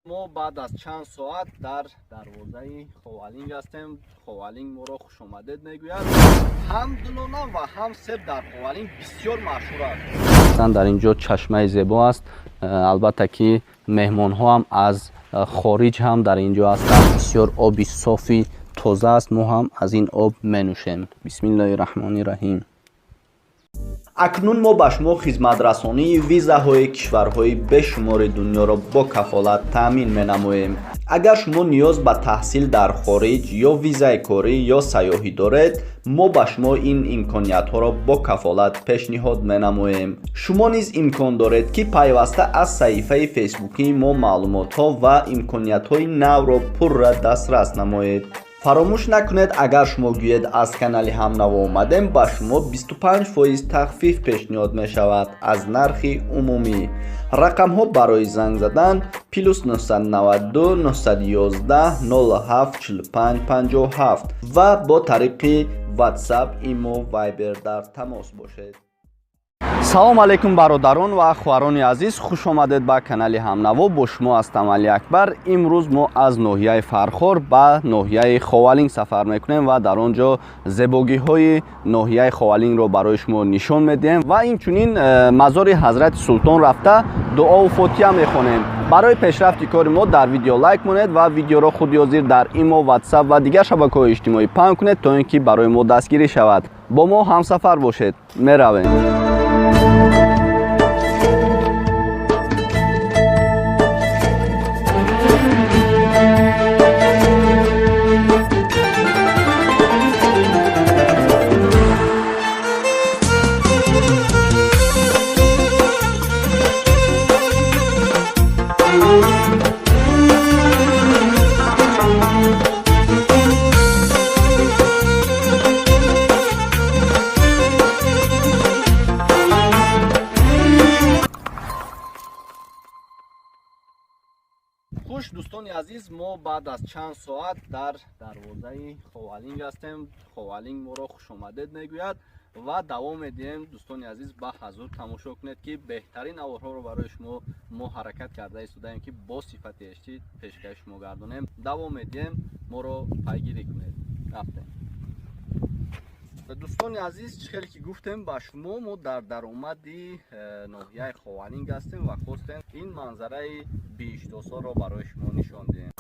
Мо баъд аз чанд соат дар дарвозаи Ховалинг ҳастем. Ховалинг моро хушомадед мегӯяд. Ҳам дулона ва ҳам себ дар Ховалинг бисёр машҳур аст. Дар ин ҷо чашмаи зебо аст. Албатта ки меҳмонҳо ҳам аз хориҷ ҳам дар ин ҷо ҳастанд. Бисёр оби софи тоза аст. Мо ҳам аз ин об менӯшем. Бисмиллоҳи раҳмони раҳим. Акнун мо ба шумо хизматрасонии визаҳои кишварҳои бешумори дунёро бо кафолат таъмин менамоем. Агар шумо ниёз ба таҳсил дар хориҷ ё визаи корӣ ё сайёҳӣ доред, мо ба шумо ин имкониятҳоро бо кафолат пешниҳод менамоем. Шумо низ имкон доред, ки пайваста аз саҳифаи фейсбукии мо маълумотҳо ва имкониятҳои навро пурра дастрас намоед. Фаромӯш накунед, агар шумо гӯед аз канали Ҳамнаво омадем, ба шумо 25% тахфиф пешниҳод мешавад аз нархи умумӣ. Рақамҳо барои занг задан плюс 992 911 07 45 57 ва бо тариқи WhatsApp, Imo, Viber дар тамос бошед. Салом алейкум, бародарон ва хоҳарони азиз, хуш омадед ба канали Ҳамнаво. Бо шумо ҳастам Али Акбар. Имрӯз мо аз ноҳияи Фархор ба ноҳияи Ховалинг сафар мекунем ва дар он ҷо зебогиҳои ноҳияи Ховалингро барои шумо нишон медиҳем ва инчунин мазори Ҳазрати Султон рафта дуову фотиҳа мехонем. Барои пешрафти кори мо дар видео лайк монед ва видеоро худи ҳозир дар Имо, Ватсап ва дигар шабакаҳои иҷтимоӣ паҳн кунед, то ин ки барои мо дастгирӣ шавад. Бо мо ҳамсафар бошед. Меравем. Хуш, дӯстони азиз, мо баъд аз чанд соат дар дарвозаи Ховалинг ҳастем. Ховалинг моро хушомадед мегӯяд ва давом медиҳем. Дӯстони азиз, ба ҳазур тамошо кунед, ки беҳтарин наворҳоро барои шумо мо ҳаракат карда истодаем, ки бо сифати HD пешкаши шумо гардонем. Давом медиҳем, моро пайгирӣ кунед. Рафтем. Дӯстони азиз, чӣ хеле ки гуфтем ба шумо, мо дар даромади ноҳияи Ховалинг ҳастем ва хостем ин манзараи биҳиштосоро барои шумо нишон диҳем.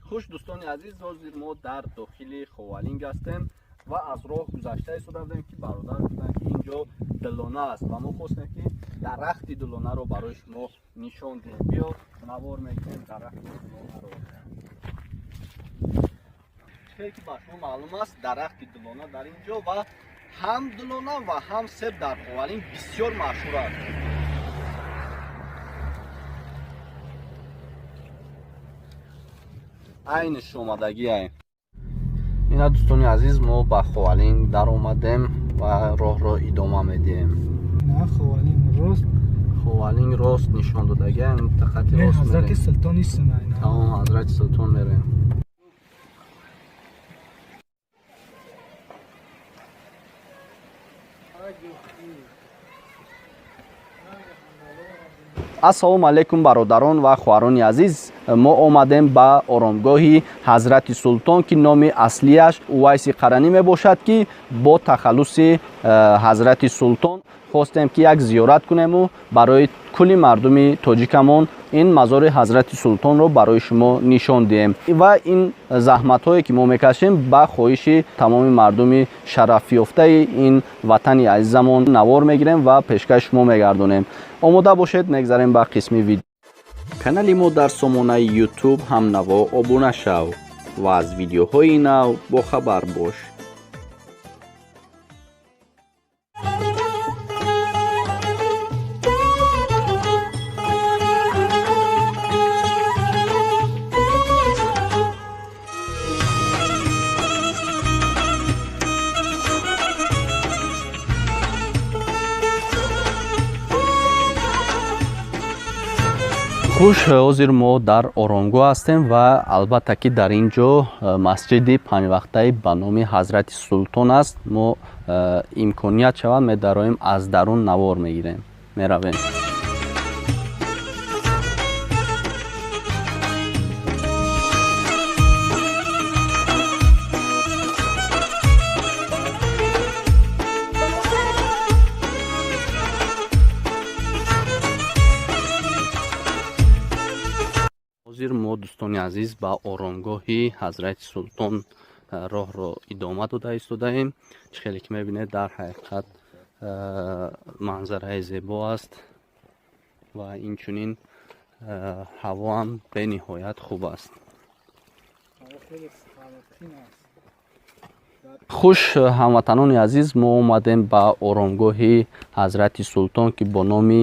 Хуш, дӯстони азиз, ҳозир мо дар дохили Ховалинг ҳастем ва аз роҳ гузашта истода будем, ки бародар гуфтанд, ки ин ҷо дилона аст ва мо хостем, ки дарахти дилонаро барои шумо нишон диҳем. Биё, навор мекунем дарахти дилонаро. Хеле ки ба шумо маълум аст, дарахти дилона дар ин ҷо ва ҳам дилона ва ҳам себ дар Ховалинг бисёр машҳур аст. Айни шомадагиай. Ина, дӯстони азиз, мо ба Ховалинг даромадем ва роҳро идома медиҳем. На, Ховалинг рост. Ховалинг рост нишон додагиам, хати рост. Ҳазрати Султон истина. Тамом, Ҳазрати Султон мерем. Ассалому алайкум, бародарон ва хоҳарони азиз, мо омадем ба оромгоҳи Ҳазрати Султон, ки номи аслияш Увайси Қаранӣ мебошад, ки бо тахаллуси Ҳазрати Султон. Хостем, ки як зиёрат кунему барои кулли мардуми тоҷикамон ин мазори Ҳазрати Султонро барои шумо нишон диҳем ва ин заҳматҳое, ки мо мекашем, ба хоҳиши тамоми мардуми шарафёфтаи ин ватани азизамон навор мегирем ва пешкаши шумо мегардонем. Омода бошед, мегзарем ба қисми видео. Канали мо дар сомонаи Ютуб Ҳамнаво обуна шав ва аз видеоҳои нав бохабар бош. Хуш, ҳозир мо дар оромгоҳ ҳастем ва албатта ки дар ин ҷо масҷиди панҷвақтаи ба номи Ҳазрати Султон аст. Мо имконият шавад, медароем, аз дарун навор мегирем. Меравем. Ҳозир мо, дӯстони азиз, ба оромгоҳи Ҳазрати Султон роҳро идома дода истодаем. Чӣ хеле ки мебинед, дар ҳақиқат манзараи зебо аст ва инчунин ҳавоам бениҳоят хуб аст. Хуш, ҳамватанони азиз, мо омадем ба оромгоҳи Ҳазрати Султон, ки бо номи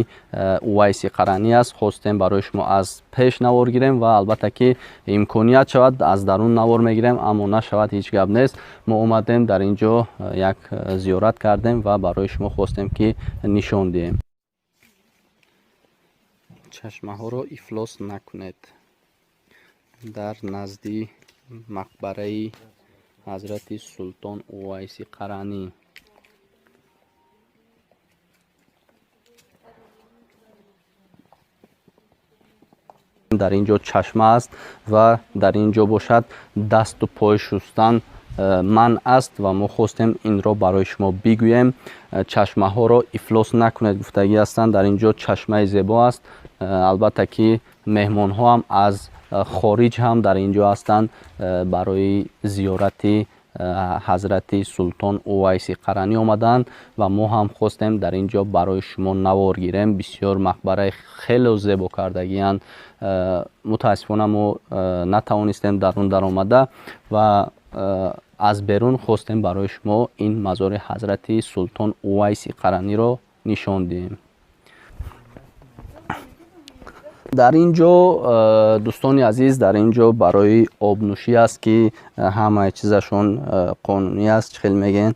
Увайси Қаранӣ аст. Хостем барои шумо аз пеш навор гирем ва албатта ки имконият шавад, аз дарун навор мегирем, аммо нашавад, ҳеҷ гап нест. Мо омадем, дар ин ҷо як зиёрат кардем ва барои шумо хостем ки нишон диҳем. Чашмаҳоро ифлос накунед. Дар назди мақбараи Ҳазрати Султон Увайси Қаранӣ. Дар ин ҷо чашма аст ва дар ин ҷо бошад, дасту пой шустан манъ аст ва мо хостем инро барои шумо бигӯем. Чашмаҳоро ифлос накунед гуфтагӣ ҳастанд. Дар ин ҷо чашмаи зебо аст. Албатта ки меҳмонҳо ҳам аз хориҷ ҳам дар ин ҷо ҳастанд, барои зиёрати Ҳазрати Султон Увайси Қаранӣ омаданд ва мо ҳам хостем дар ин ҷо барои шумо навор гирем. Бисёр мақбараи хеле зебо кардагианд. Мутаассифона, мо натавонистем дарун даромада ва аз берун хостем барои шумо ин мазори Ҳазрати Султон Увайси Қараниро нишон диҳем. Дар ин ҷо, дӯстони азиз, дар ин ҷо барои обнӯшӣ аст, ки ҳамаи чизашон қонунӣ аст, чӣ хел мегӯянд.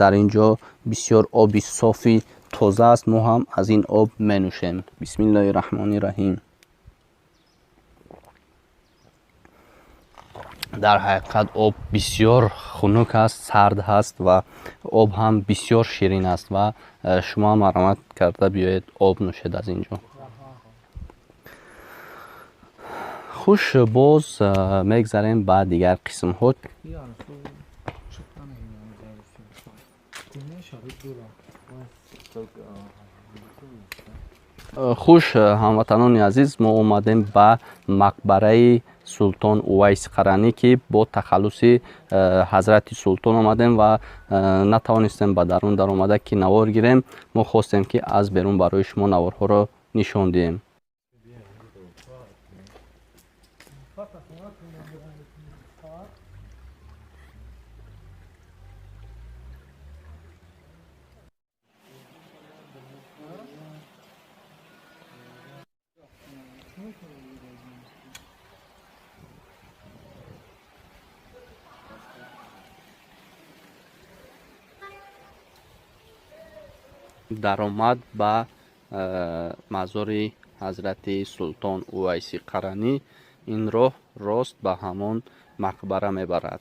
Дар ин ҷо бисёр оби софи тоза аст. Мо ҳам аз ин об менӯшем. Бисмиллоҳи раҳмони раҳим. Дар ҳақиқат об бисёр хунук аст, сард ҳаст ва об ҳам бисёр ширин аст ва шумо ҳам марҳамат карда биёед, об нӯшед аз ин ҷо. Хуш, боз мегзарем ба дигар қисмҳо. Хуш, ҳамватанони азиз, мо омадем ба мақбараи Султон Увайси Қаранӣ, ки бо тахаллуси Ҳазрати Султон омадем ва натавонистем ба дарун даромада ки навор гирем. Мо хостем ки аз берун барои шумо наворҳоро нишон диҳем. Даромад ба мазори Ҳазрати Султон Увайси Қаранӣ. Ин роҳ рост ба ҳамон мақбара мебарад.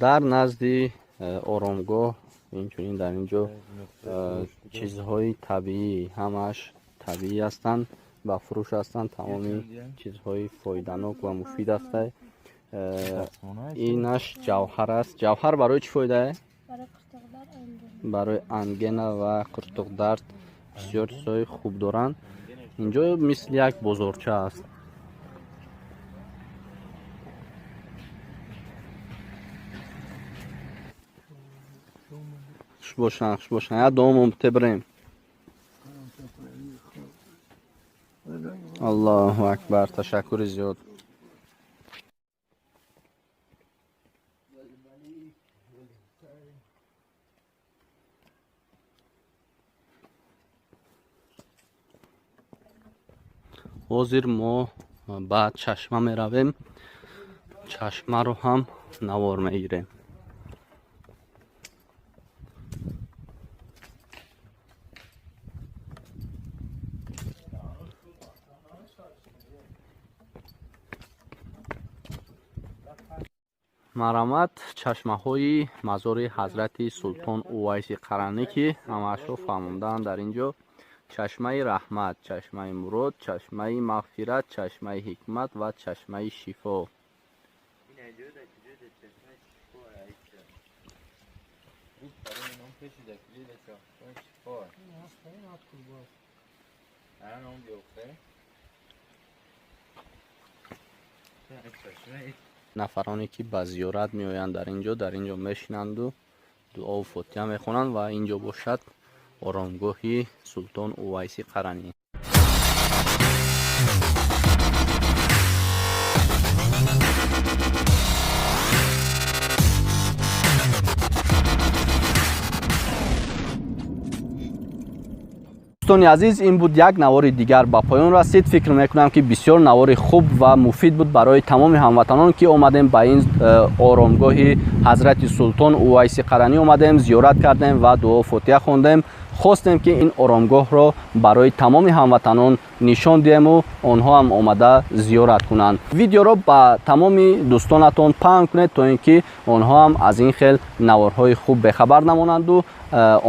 Дар назди оромгоҳ инчунин дар ин ҷо чизҳои табиӣ, ҳамааш табиӣ ҳастанд, ба фурӯш ҳастанд. Тамоми чизҳои фоиданок ва муфид ҳастанд. Инаш ҷавҳар аст. Ҷавҳар барои чӣ фоидае? Барои ангина ва қуртуқдард бисёр чизҳои хуб доранд. Инҷо мисли як бозорча аст. Хуш бошанд, хуш бошанд. Я дуомон бите, бирем. Аллоҳу акбар, ташаккури зиёд. Ҳозир мо ба чашма меравем, чашмаро ҳам навор мегирем. Марамат, чашмаҳои мазори ҳазрати Султон Увайси Қаранӣ, ки ҳамаашро фаҳмондаанд дар ин ҷо: чашмаи раҳмат, чашмаи мурод, чашмаи мағфират, чашмаи ҳикмат ва чашмаи шифо. Нафароне ки ба зиёрат меоянд, дар ин ҷо мешинанду дуову фотиҳа мехонанд. Ва ин ҷо бошад оромгоҳи Султон Увайси Қаранӣ. Дӯстони азиз, ин буд, як навори дигар ба поён расид. Фикр мекунам, ки бисёр навори хуб ва муфид буд барои тамоми ҳамватанон, ки омадем ба ин оромгоҳи ҳазрати Султон Увайси Қаранӣ, омадем, зиёрат кардем ва дуо фотиҳа хондем. Хостем, ки ин оромгоҳро барои тамоми ҳамватанон нишон диҳему онҳо ҳам омада зиёрат кунанд. Видеоро ба тамоми дӯстонатон паҳн кунед, то ин ки онҳо ҳам аз ин хел наворҳои хуб бехабар намонанду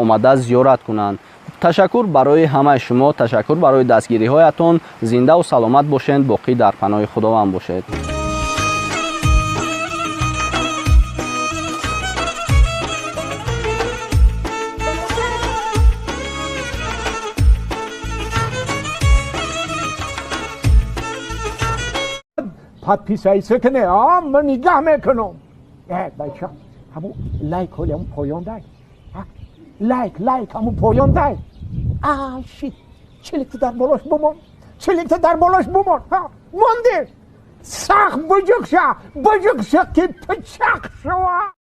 омада зиёрат кунанд. Ташаккур барои ҳамаи шумо, ташаккур барои дастгириҳоятон. Зиндаву саломат бошед, боқӣ дар паноҳи Худованд бошед. Подписаться кне, а ман нигаҳ мекунам. Бача, ҳамун лайк ҳоли ҳамун поён дай, лайк, лайк ҳамун поён дай. А shit, чиликта дар болош бумон, чиликта дар болош бумон. Монди, сахт буҷуқша, буҷуқша, ки пичақ шава.